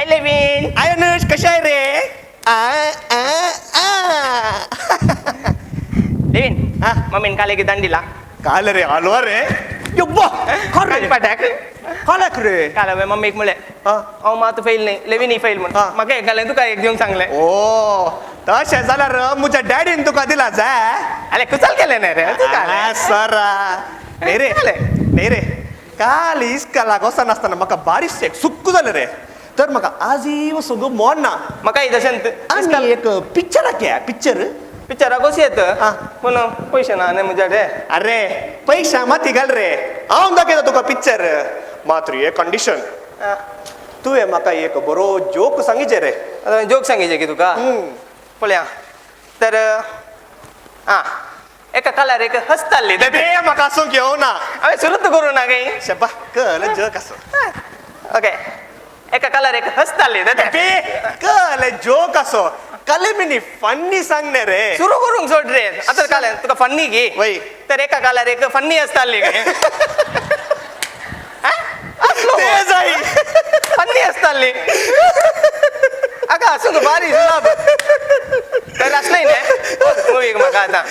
लेवीन. हाय अनुष, कशें आहे रे? आ आ आ. लेवीन, मम्मीन काल एक दांडीला. काल रे आलो रे यब्बा. काल पाट्याक. कालक रे. काल हांवें मम्मीक म्हणलें, हांव मात फेल न्ही, लेवीन फेल म्हण. म्हाका एक घालें, तुका एक दिवंक सांगलें. ओ, तशें जाल्यार म्हज्या डॅडीन तुका दिला जाय. अरे कुचाल केलें न्ही रे तुका. सर, न्ही रे, न्ही रे, काल इस्कलाक वचनासतना म्हाका बारीक एक सुक्क जालें रे. तर म्हाका आजीव सगळो मोन ना. म्हाका तशें. आनी एक पिक्चराक या, पिक्चर. पिक्चराक कशी येत, पूण पयशे ना न्ही म्हज्या कडेन. अरे पैशा माती घाल रे, हांव दाखयता तुका पिक्चर. मात्र एक कंडिशन, तुवें म्हाका एक बरो जोक सांगिचे रे. आतां जोक सांगिचे की तुका. पळया तर, आं एका कालार एक हसताली. ते म्हाका आसूंक येवना. हांवें सुरूत करूं ना काही. शेपा कल जोक आसो. ओके, एका कालार एक हसताली. बे कल जोक आसो, काले मिनी फन्नी सांगणे रे. सुरू करूंक सोड रे. आतां काल तुका फन्नी गी. वय. तर एका कालार एक फन्नी आसताली. ते जाय. फन्नी आसताली. आगा आसूंक बारी जुलाब तर आसलें न्ही मुवीक म्हाका आतां.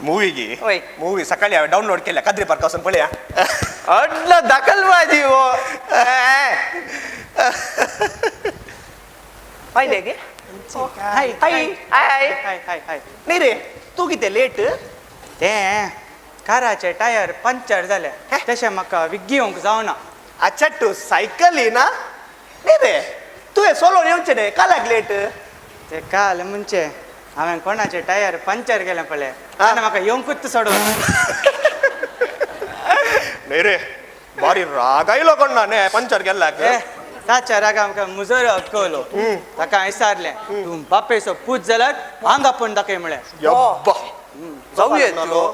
मूवी गी? वय. मूवी सकाळी हांवें डावनलोड केल्या, काद्री पार्का वचून पळया. अडलो दखलबाजी हो. पळयलें गे. हाय हाय हाय. हाय हाय हाय. न्ही रे, तूं कितें लेट? ते काराचे टायर पंक्चर जाले, तशें म्हाका विग्गी येवंक जावना. अच्छा, तूं सायकली ना? न्ही रे, तुवें सोलोन येवचें न्ही, कालाक लेट? ते काल म्हणजे हांवें कोणाचे टायर पंक्चर केले पळय, तेन्ना म्हाका येवंकूच सोडून. न्ही रे, बारी राग आयलो कोण न्ही पंक्चर केल्ल्याक. ताच्या रागा आमकां मुजोर अटकवलो. ताका हांवें विचारलें, तूं बापेचो पूत जाल्यार हांगा आपूण दाखय म्हळें. यब्बा. जाऊ येत तो.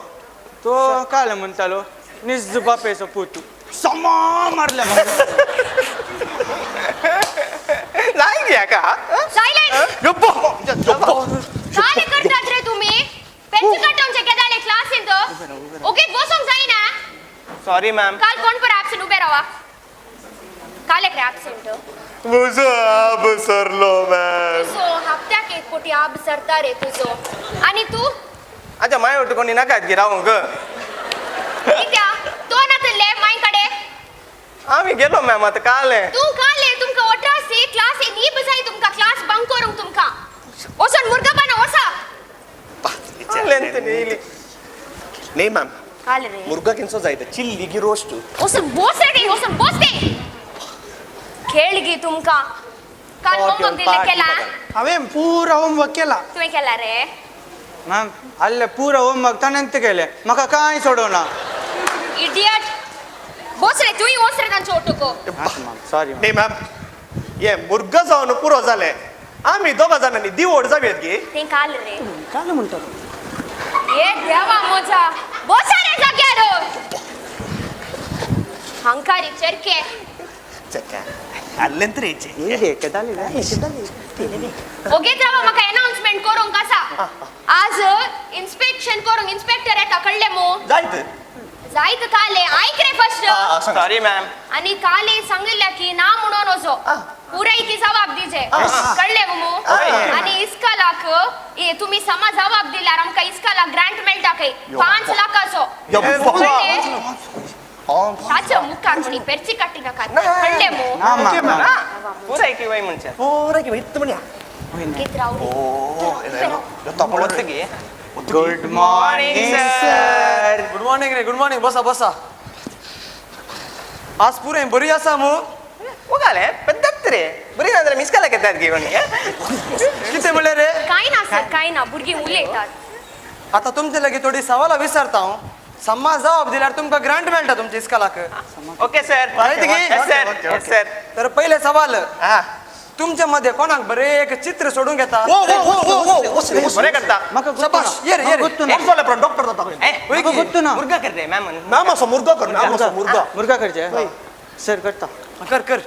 तो काल म्हणटालो, निज बापेचो पूत, समा मारले म्हाका. जाय गे हाका. सायलेंट. यब्बा यब्बा. काय करतात रे तुम्ही? पेन्सिल कटोवचे केदाळे क्लासींत ओके बसूंक जायना. Sorry ma'am. काल कोण पर ऍबसेंट? उबे रावा. काल एक रे ऍबसेंट? म्हजो आब सरलो मॅम. तुजो हप्त्याक एक कोटी आब सरता रे तुजो. आणि तू? आतां माय वट कोणी नाकात गी रावंक. कित्या तो नातले माय कडे? आमी गेलो मॅम आतां काल. तू काल तुमका 18 सी क्लास नी बसाय, तुमका क्लास बंक करूंक तुमका. वचून मुर्गापाना वसा. न्ही मॅम. काल रे. मुर्गा किनसो जाय, चिल्ली गी रोस्ट? वचून बोस रे, वचून बोस दे. खेळ गी तुमका. काल होमवर्क दिले केला? हांवें पुरा होमवर्क केला. तुवें केला रे? मॅम, आल्ले पुरा होमवर्क ताणें केलें, म्हाका कांय सोडोना. इडियट, बोस रे, तूंय वोस रे तांच्या ओटोको. सॉरी. न्ही मॅम, हे मुर्गा जावन पुरो जालें, आमी दोगा जाणांनी दिवोड जावयात गी. तें काल रे. काल म्हणटालो. ये देवा मोजा, बोसा रे जाग्यार. हंकारी चरके. आल्लें तर. ओगेच रावा, म्हाका अनाउन्समेंट करूंक आसा. आज इन्स्पेक्शन करूंक इन्स्पेक्टर येता, कळ्ळें मू? जायत. जायत काले, आयक रे फर्स्ट. Sorry ma'am. आणि काले सांगितल्या की ना म्हणून वचो, पुराय की जबाब दिजे, कळ्ळें मू? आणि इस्कलाक तुम्ही समा जबाब दिल्यार आमकां इस्कलाक ग्रांट मेळटा खंय, 5 लाखाचो. कळ्ळें? ताच्या मुखार म्हणी पेरची काटी नाका, कळ्ळें मू? ना मॅम. पुराय की वय म्हणचे. पुरा की वयता म्हण्या. ओगेच राव रे. वच गे. Good morning sir. Good morning रे, गुड मॉर्निंग. बसा बसा. आज पुरे बरी आसा मू? उगाले पद्धत रे, बरी ना जाल्यार मिसकालाक येतात गे कोणी. कितें म्हणलें रे? काय ना सर, काय ना, भुरगीं उलयतात. आतां तुमचे लागीं थोडी सवालां विचारता हांव, सम्मा जबाब दिल्यार तुमकां ग्रांट मेळटा तुमच्या इस्कलाक. Okay sir. जायत गी? Yes sir, yes sir. तर पयलें सवाल, तुमच्या मध्ये कोणाक बरें एक चित्र सोडूंक येता? ओ ओ ओ ओ ओ, बरें करता. म्हाका शाबाश, ये रे, ये रे. गोत्तू ना. डॉक्टर जाता खंय. ए, म्हाका गोत्तू ना. मुर्गा कर रे मॅम. मॅम असो मुर्गा कर, मॅम असो मुर्गा. मुर्गा करचे सर, करता. कर कर.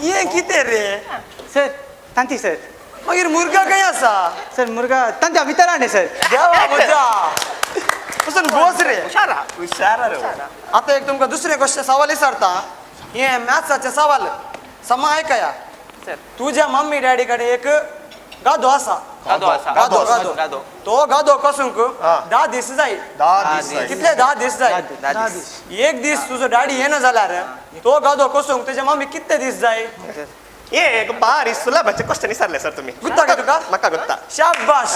ये कितें रे? सर, तांती सर. मागीर मुर्गा खंय आसा? सर, मुर्गा तांच्या भितर हाडले सर. देवा म्हज्या. पसून बोस रे. हुशारा हुशार रे. आता एक तुमकां दुसरें क्वेश्चन सवाल विचारता. हे मॅथ्साचे सवाल समा आयकया. सर. तुझ्या मम्मी डॅडी कडे एक गादो आसा. गादो आसा. गादो गादो गादो. तो गादो कसूंक हा. 10 दीस जाय. 10 दीस जाय. कितले? 10 दीस जाय. 10 दीस. एक दीस तुजो डॅडी येना जाल्यार तो गादो कसूंक तुज्या मम्मी कितले दीस जाय? एक बारी सुलभाचे क्वेश्चन विचारले सर तुम्ही. गुत्ता का तुका? म्हाका गुत्ता. शाबाश.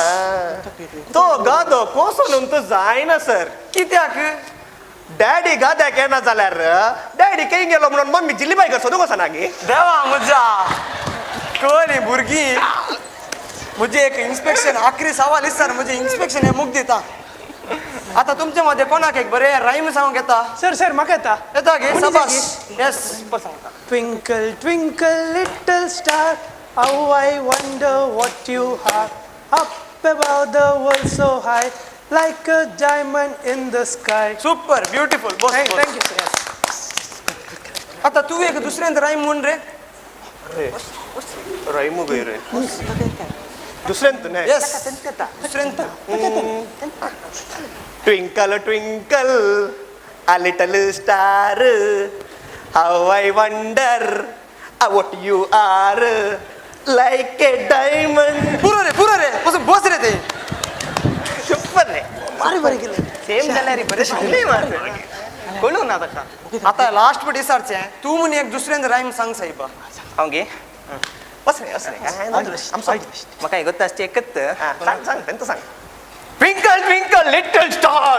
तो गादो कोसून तो जायना सर. कित्याक? डॅडी गाद्याक येना जाल्यार डॅडी खंय गेलो म्हणून मम्मी जिल्लीबाई कर सोदूंक वचना गे. देवा म्हज्या, कळ्ळी भुरगीं. म्हजे एक इन्स्पेक्शन आखरी सवाल सर, म्हजे इन्स्पेक्शन हे मुख दिता. आता तुमचे मध्ये कोणाक एक बरे रायम सांगूंक येता? सर सर म्हाका येता. येता गे? कोणी शाबाश. Yes. Twinkle, twinkle, little star, how I wonder what you are. Up above the world so high, like a diamond in the sky. Super beautiful. Boss. Thank you, sir. आता तू एक दुसऱ्यांत रायम म्हण रे. रायमू गय रे दुसऱ्यांत न्हय. येस, दुसऱ्यांत. Twinkle twinkle a little star, how I wonder what you are, like a diamond. पुरो रे, पुरो रे, बसून बस रे ते. सुपर रे. बारी बरें केलें. सेम जाल्यार रे बरें शिकले मार कळूं ना ताका. आता लास्ट पट विचारचें, तूं म्हूण एक दुसऱ्यांत रायम सांग साहेबा. हांव गे बस रे, बस रे. आमचो म्हाका हे गोत्ता आसचें एकच. सांग सांग तेंच सांग. Twinkle, twinkle, little star,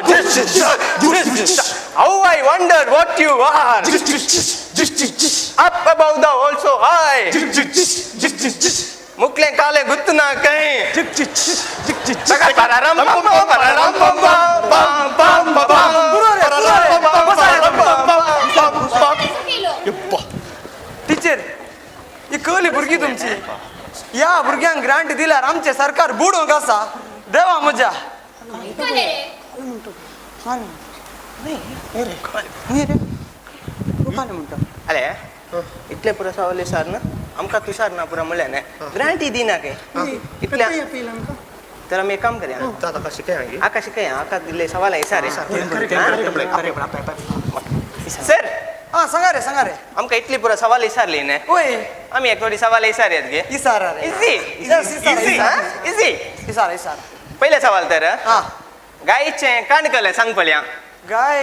how I wonder what you are. Up above the world so high, मुकले काले गुत्त ना कहीं. pararam pam pam pararam pam pam pam pam pam. पुरो रे, पुरो रे, बसा रे. केलो. टिचर, ही कळली भुरगीं तुमची. ह्या भुरग्यांक ग्रांट दिल्यार आमचें सरकार बुडोवंक आसा. देवा म्हज्या. कळ्ळें रे. अरे इतले पुरो सवाल सर ना आमकां तुषार ना पुरो म्हणलें न्ही ग्रांटी दिना काय इतले. तर आमी एक काम करया. ताका शिकय हांगी. आका शिकया, आका दिल्ले सवाल आहे सर. सर. हा, सांगा रे, सांगा रे. आमकां इतली पुरो सवाल विचारली न्ही. वय. आमी एक थोडी सवाल विचारयात गे. इसारा रे. इझी. Yes, इसारा, इसारा. इझी. इसारा इसारा. पयलें सवाल तर, हा. गायचें कान कलें सांग पळया. गाय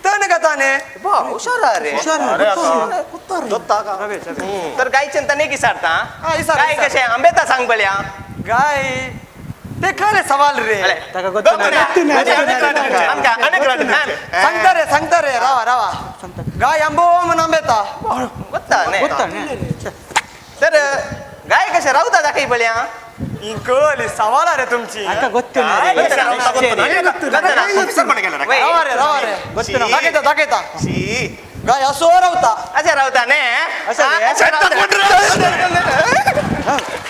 तण कथा ने. बा हुशार रे. तर गायचें तर एक विचारता. हा, विचार, गाय विचार. कशें आंबेता सांग पळया. गाय ते कळले सवाल रे. सांगता रे, सांगता रे, रावा रावा. गाय आंबो म्हणून आंबेता. गोत्ता न्ही तर गाय कशें रावता दाखय पळया. ही कळली सवाला रे तुमची. रावा रे, रावा रे, दाखयता दाखयता. गाय असो रावता. अशें रावता न्ही. अशें रे? अशें रावता.